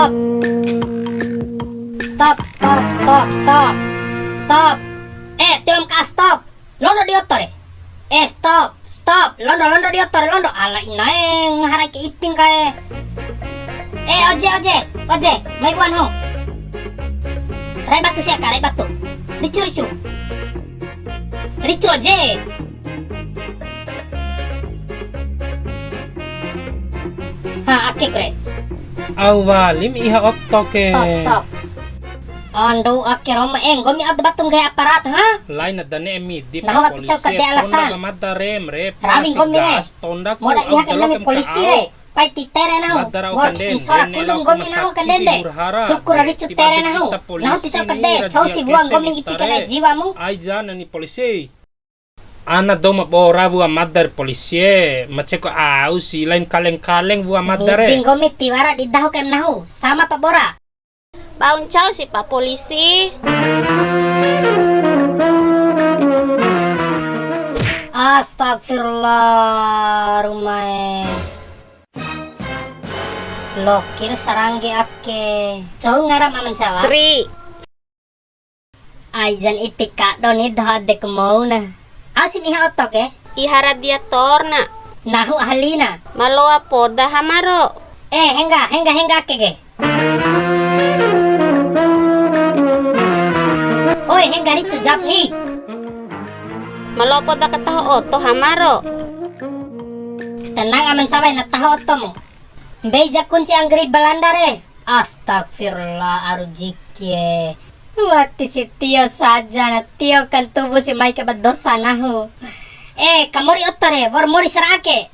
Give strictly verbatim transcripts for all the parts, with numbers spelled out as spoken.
Stop, stop, stop, stop. Stop. Eh, tiwara ka stop. Londo di oto re. Eh, stop, stop. Londo, londo di oto re, londo. Ala inae, ngaha rai ke ipi kae. Eh, oje, oje, oje. Mai buan ho. Rai batu sia ka, rai batu. Ricu, ricu. Ricu oje. Ha, ake kure. Au walim iha oto ke. Stop, stop. Andu, ake roma, eh, nggomi au batu nggahi aparat, ha? Laina dane emi di. Nahu wati cau kade alasan. Rawi nggomi re. Moda iha ke nami polisi re. Pai ti tere nahu. Wor ncora kundum nggomi nahu kandende. Syukur ricu tere nahu. Nahu ti cau kade, cau si wua nggomi ipi kene jiwamu. Ai ja nani polisi. Ana dou ma bora wua mada re polisi e, ma ceko au si lain kaleng-kaleng wua mada re. Midi nggomi tiwara di dahu kaim nahu, sama pa bora. Bau ncau si pa polisi. Astagfirullah, rumae. Lokir sarangge ake. Cou ngaram aman sawa? Sri. Ai jan ipi kado ni doho adeku mou na. Au si ma iha oto ke? Iha radiator na. Nahu ahli na. Ma loa poda hamaro. Eh, hengga, hengga, hengga ake ke. Oi, hengga ricu jap ni. Ma loa poda kataho oto hamaro. Tenang aman sawa na taho otomu. Mbei ja kunci anggeri Balanda re. Astagfirullah, aru jiki e. Wati si tio saja na, tio kan tubu si mai ke ba dosa nahu. Eh, kamori oto re, wa'ur mori sara ake.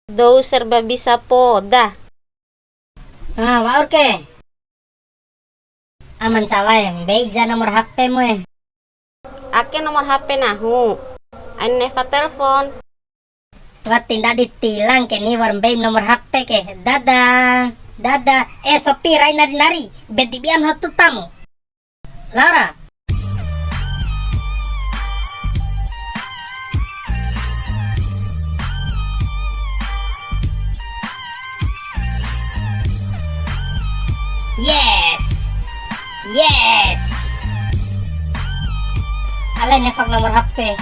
Dou serba bisa poda. Ah, wa'ur ke. Aman sawa e, mbei ja nomor H P mu e. Ake nomor H P nahu. Ain nefa telpon. Wati ndadi tilang ke ni, wa'ur mbeim nomor H P ke. Dada, dada. Eh, Sopi, rai nari-nari. Bedi biam ho tutamu. Laura. Yes. Yes. Alai nefak nomor H P.